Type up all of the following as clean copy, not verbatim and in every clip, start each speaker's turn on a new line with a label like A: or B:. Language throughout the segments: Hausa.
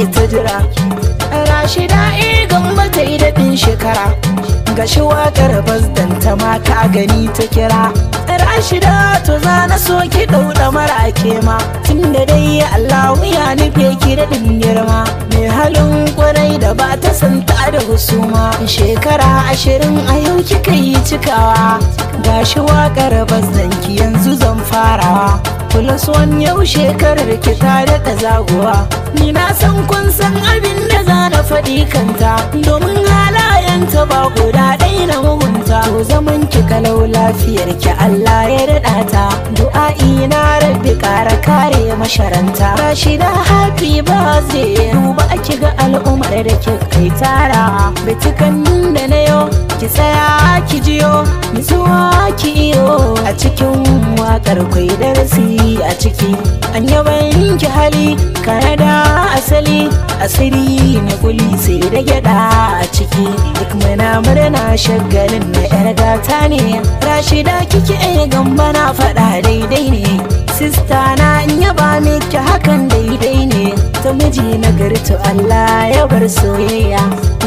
A: ta jira. Rashida Gambo ta yi daɗin shekara, gashi waƙar bazdanta ma ka gani ta kira. Rashida to za na so ki ɗauɗa mara ke ma, tunda dai Allahu ya nufe ki daɗin girma. Mai halin kwarai da ba ta santa da husuma, shekara 20 a yau kika yi cikawa. Gashi waƙar bazdanki yanzu zan farawa. Plus one yau shekarar ki ta daɗa zagowa. Ni na san kun san abin da za na faɗi kanta, domin halayenta ba guda ɗaya na mugunta. To zaman ki kalau lafiyar ki Allah ya daɗa ta, du'a'i na Rabbi ƙara kare masharanta. Rashida happy birthday, duba ki ga al'ummar da ki kai tara. Bitukan da na yau ki tsaya ki jiyo, nutsuwa ki iyo a cikin waƙar kwai darasi a ciki. An yaban ki hali kanada asali, asiri na kuli sai da gyada a ciki. Duk muna murna shagalin na yar gata ne. Rashida kike Gamba na faɗa daidai ne. Sista na in yaba miki hakan daidai ne. Ta miji na gari to Allah ya bar soyayya.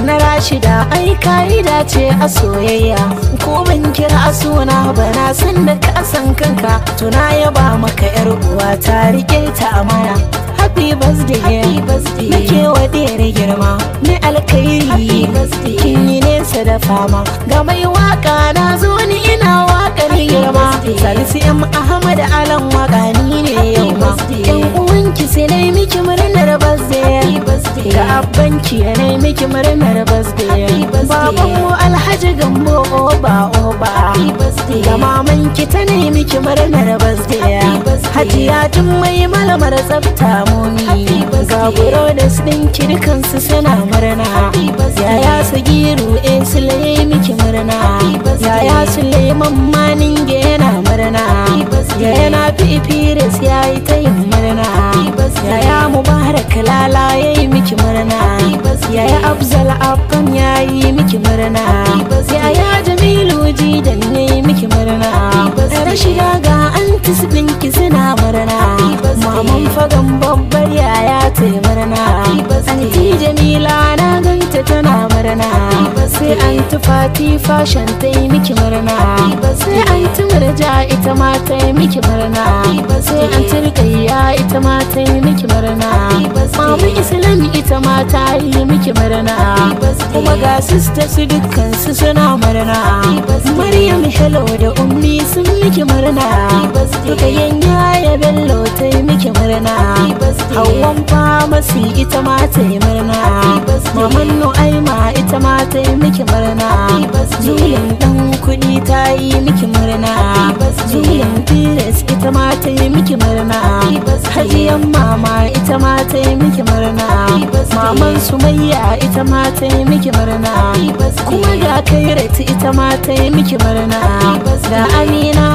A: Na Rashida ai ka'ida ce a soyayya, ko ban kira suna ba na san da ka san kanka. Tuna yaba maka yar uwa ta rike ta amana. Happy birthday,
B: Happy birthday.
A: Nake wa diyar girma ni alkhairi.
B: Happy birthday.
A: Kin yi nesa da fama, ga mai waka na zo ni ina wakar
B: Happy
A: girma.
B: birthday.
A: Salisu M Ahmad Alan waka ni ne
B: Happy
A: yau ma.
B: birthday.
A: Yan uwanki sai nai miki murnar birthday.
B: Happy birthday.
A: Ga abbanki ya nai miki murnar birthday.
B: Happy birthday.
A: Babanmu Alhaji Gambo oba oba.
B: Happy birthday.
A: Ga mamanki ta nai miki murnar birthday.
B: Happy birthday.
A: Hajiya Jummai malamar tsafta momi.
B: Happy birthday.
A: Ga brothers ɗinki dukansu suna murna.
B: Happy birthday.
A: Yaya Sagiru eh Sule miki murna.
B: Happy birthday.
A: Yaya Suleiman Maninge yana murna.
B: Happy birthday.
A: Yaya na Fifiris yayi ta yin murna.
B: Happy birthday.
A: Yaya Mubarak Lala yayi miki murna.
B: Happy birthday.
A: Yaya Afzal Abban yayi miki murna.
B: Happy birthday.
A: Yaya Jamilu Jidan yayi miki murna.
B: Happy birthday.
A: Rashida ga aunties ɗinki suna murna.
B: Happy birthday.
A: Maman fagan babbar yaya ta yi murna.
B: Happy birthday.
A: Anti Jamila na ganta tana murna.
B: Happy birthday.
A: Sai anti Fati fashion ta yi miki murna.
B: Happy birthday.
A: Sai anti Murja ita ma ta yi miki murna.
B: Happy birthday.
A: Sai anti Rukayya ita ma ta yi miki murna.
B: Happy birthday.
A: Mama Islam ita ma ta yi miki murna.
B: Happy birthday.
A: Kuma ga sister su dukkan su suna murna.
B: Happy birthday.
A: Maryam Hello da Ummi sun miki murna.
B: Happy birthday.
A: Rukayyan Yaya Bello ta yi miki murna.
B: Happy birthday.
A: Hauwan Famasi ita ma ta yi murna.
B: Happy birthday.
A: Maman Nu'aima ita ma ta yi miki murna.
B: Happy birthday.
A: Zulun dan kuɗi ta yi miki murna.
B: Happy birthday.
A: Zulun Tilas ita ma ta yi miki murna.
B: Happy birthday.
A: Hajiyan mama ita ma ta yi miki murna.
B: Happy birthday.
A: Maman Sumayya ita ma ta yi miki murna.
B: Happy birthday.
A: Kuma ga Kairatu ita ma ta yi miki murna.
B: Happy birthday.
A: Ga Amina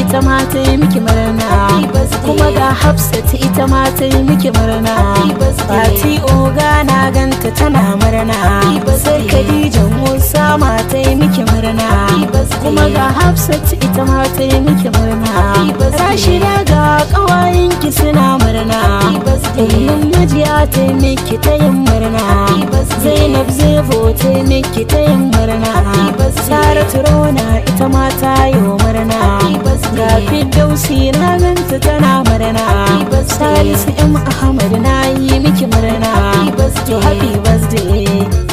A: ita ma ta yi miki murna.
B: Happy birthday.
A: Kuma ga Hafsat ita ma ta yi miki murna.
B: Happy birthday.
A: Fati Oga na ganta tana murna.
B: Happy birthday.
A: Sai Khadija Musa ma ta yi miki murna.
B: Happy birthday.
A: Kuma ga Hafsat ita ma ta yi miki murna.
B: Happy birthday.
A: Rashida ga ƙawayenki suna murna.
B: Happy birthday.
A: Ummin Majiya ta yi miki ta yin murna.
B: Happy birthday.
A: Zainab Zevo ta yi miki ta yin murna.
B: Happy birthday.
A: Saratu Rona ita ma ta yi murna.
B: Happy birthday.
A: Ga Firdausi na ganta tana murna.
B: Happy birthday.
A: Salisu M Ahmad na yi miki murna.
B: Happy birthday.
A: To happy birthday,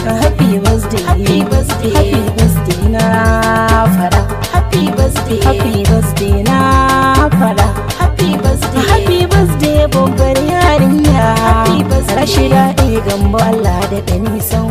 A: happy birthday,
B: Happy birthday.
A: happy birthday na fada.
B: Happy birthday.
A: Happy birthday na fada.
B: Happy birthday.
A: Happy birthday babbar yarinya.
B: Happy birthday.
A: Rashida Gambo Allah da nisan